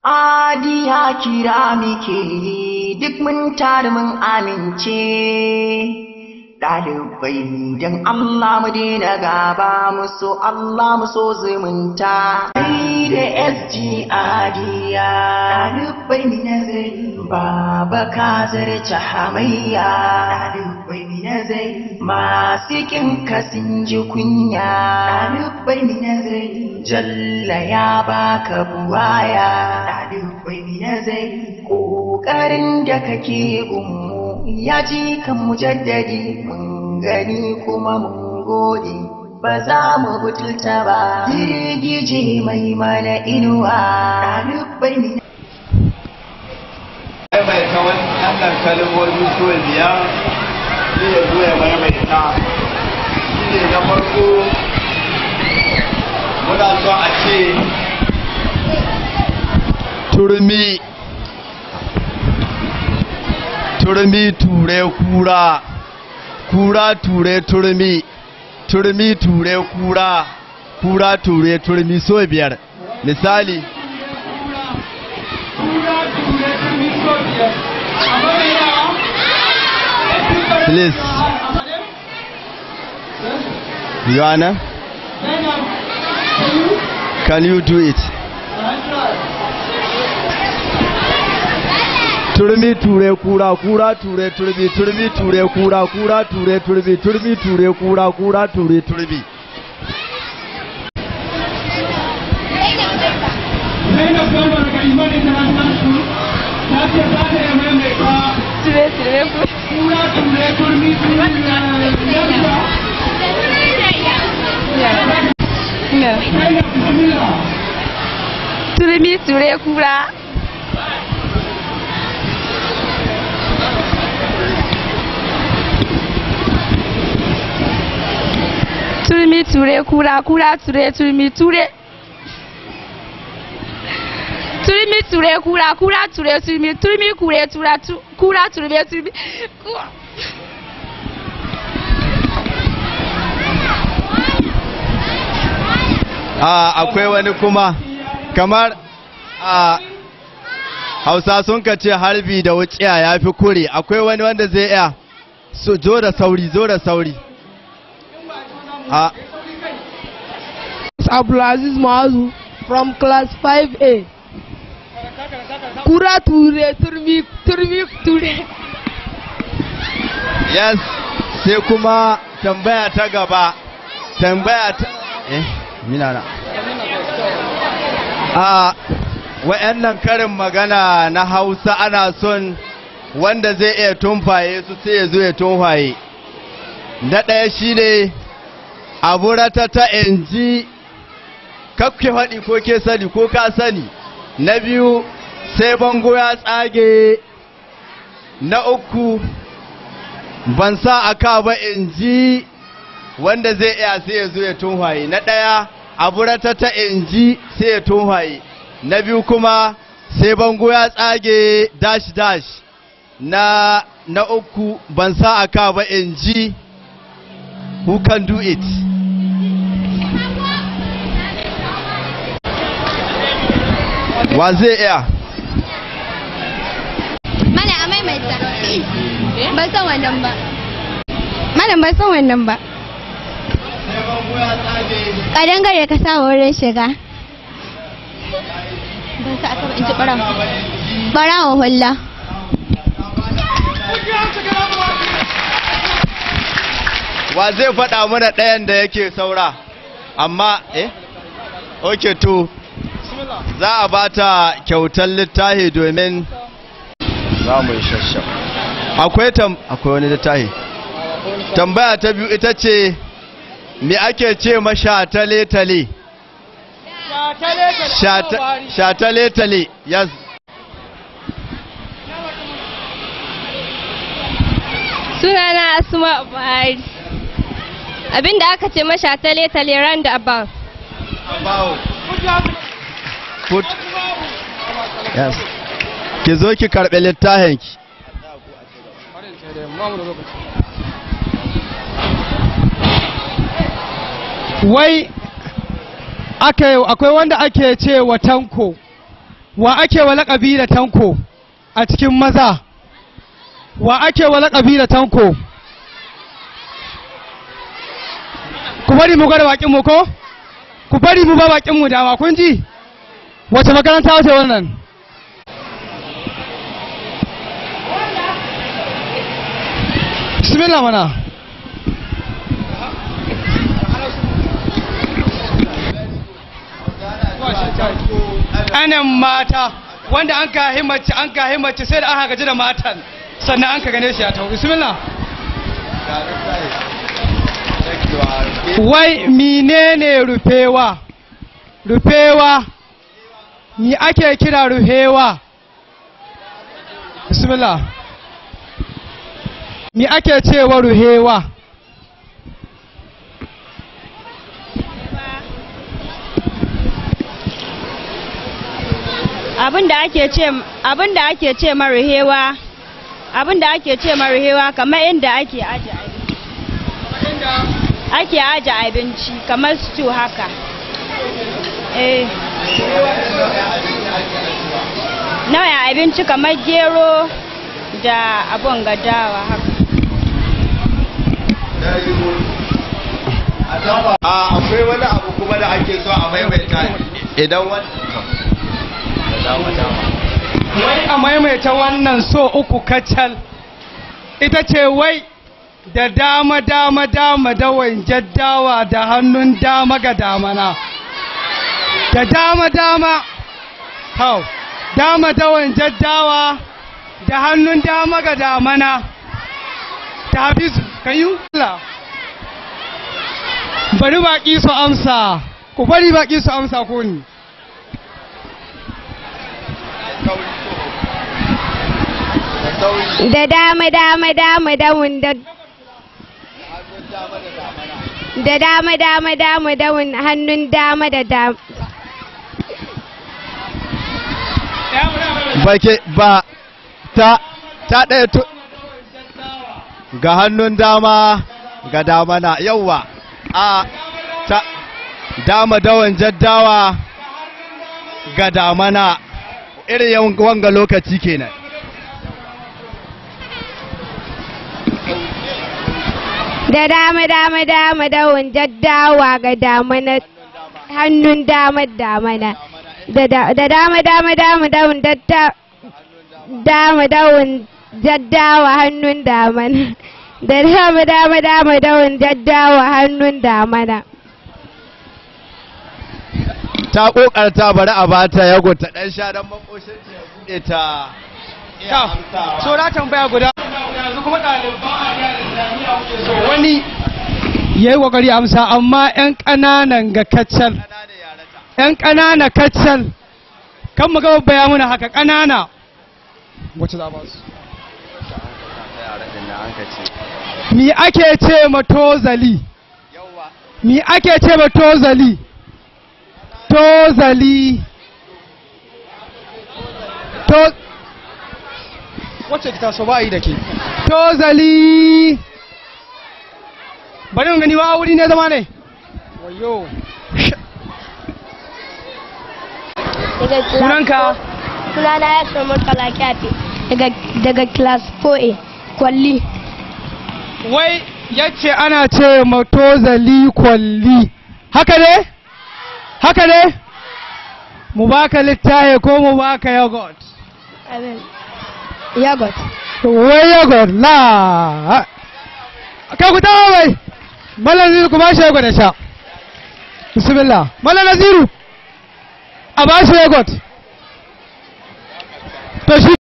Adiya kira muke yi duk mun taru mun amince. Ɗalibai don Allah mu daina gaba, mu so Allah, mu so zumunta. Ni da SG Adiya, ɗalibai mu nazari, baba ka zarce hamayya. Ɗalibai mu nazari, masu kin ka sun ji kunya. Ɗalibai mu nazari, Jalla ya baka buwaya. Ɗalibai mu nazari, ƙoƙarin da kake gunmu ya ji kan mujaddadi, mun gani kuma mun gode, ba za mu butulta ba. Girgije mai mana inuwa, ɗalibai mu Maimaita wannan kalmomi so biyar, shi ya zo ya maimaita. Shi ne na farko, muna so a ce turmi turmi ture kura, kura ture turmi, turmi ture kura, kura ture turmi, so biyar misali. Please. Yohana, can you do it? Turmi ture kura, kura ture turmi, turmi ture kura, kura ture turmi, turmi ture kura, kura ture turmi. Zainab Garba daga Iman International School ta ce za ta iya maimaita Ture ture kura ture turmi turmi. Zainab, bismillah. Turmi ture kura. Turmi ture kura, kura ture turmi, ture. Turmi ture kura, kura ture turmi, turmi kure tura kura turmi turmi. A akwai wani kuma, kamar a Hausa sun ka ce harbi da wuciya ya fi kure. Akwai wani wanda zai iya? So zo da sauri, zo da sauri. A Abdulaziz Mazu from class 5A. Kura ture turmi, turmi ture. Yes, sai kuma tambaya ta gaba. Tambaya ta mina na. A wa'annan karin magana na Hausa, ana son wanda zai iya tumfaye su sai ya zo ya tumfaye. Na ɗaya shine abu ratata inji kakke faɗi, ko ke sani ko ka sani. Na biyu, sai bango ya tsage. Na uku, ban sa aka ba in ji. Wanda zai iya sai ya zo ya tunhaye. Na ɗaya, abu ratata in ji, sai ya tunhaye. Na biyu kuma, sai bango ya tsage dash dash. Na uku, ban sa aka ba in ji. Who can do it? Wa zai iya? Malam, a maimaita. Ban san wannan ba. Malam, ban san wannan ba. Kadangare ka samu wurin shiga. Ban sa aka ba in ji ɓarawon. Ɓarawon hulla. Wa zai faɗa mana ɗayan da yake saura? Amma okay, to za a ba ta kyautar littafi domin za mu yi shashshaf. Akwai wani littafi. Tambaya ta biyu ita ce, me ake ce masha tale-tale? Shatale-tale, yes. Sunana Asma Buhari. Abinda aka ce masha tale-tale, round about. About. Put. Yes. Ki zo ki karɓi littafin ki. Wai aka akwai wanda ake ce wa Tanko. Wa ake wa laƙabi da Tanko a cikin maza? Wa ake wa laƙabi da Tanko? Ku bari mu gwada bakin mu ko? Ku bari mu ba bakin mu dama, kun ji? Wace makaranta wace wannan? Bismillah mana. Anan mata wanda an kahi mace sai da aka gaji da matan sannan an ka gane shi ya taho. Bismillah. Wai menene rufewa? Rufewa ni ake kira rufewa? Bismillah. Ni ake cewa ruhewa? Abinda ake ce maruhewa, abinda ake ce maruhewa kamar inda ake aje abinci. Ake aje abinci kamar stew haka. Eh. Nau'in abinci kamar gero da abun gadawa haka. Akwai wani abu kuma da ake so a maimaita idan wani wai a maimaita wannan so uku kacal. Ita ce wai da dama dama dama dawan jaddawa da hannun dama ga damana. Da dama dama hau dama dawan jaddawa da hannun dama ga damana. Ta hafizu, can you? Bari baƙi su amsa, ku bari baƙi su amsa ko ni. Da dama dama dama dawun da da dama dama dama dawun hannun dama da dama. Bake ba ta ta ɗaya to ga hannun dama ga damana yawwa a ta dama dawan jaddawa ga damana irin wanga lokaci kenan. Da dama dama dama dawon jaddawa ga damana hannun dama damana. Da dama dama dama dawon dama dawon jaddawa hannun damana. Da dama dama dama dawon jaddawa hannun damana. Ta kokarta bari a bata yago ta dan sha dan makoshin ta ya bude ta. So na tambaya guda yanzu kuma ɗaliban ajiyar islamiyya kuke so wani yayi kokari amsa, amma yan ƙananan ga kacal, yan ƙanana kacal kan mu ga baya muna haka ƙanana wacce za ba su. Mi ake ce ma tozali? Mi ake ce ma tozali? Tozali to wacce ki taso ba yi da ke tozali. Bari mu gani wa wuri ne zama ne. Wayo. Sunanka? Sunana ya samu Murtala Kyafi daga class 4A kwalli. Wai yace ana ce ma tozali kwalli. Haka ne? Haka ne? Mu baka littaye ko mu baka yogurt? Amen. Yogurt. Wai yogurt la. Kai ku tawo wai. Mallam Naziru ku ba shi yogurt ya sha. Bismillah. Mallam Naziru. A ba shi yogurt. To shi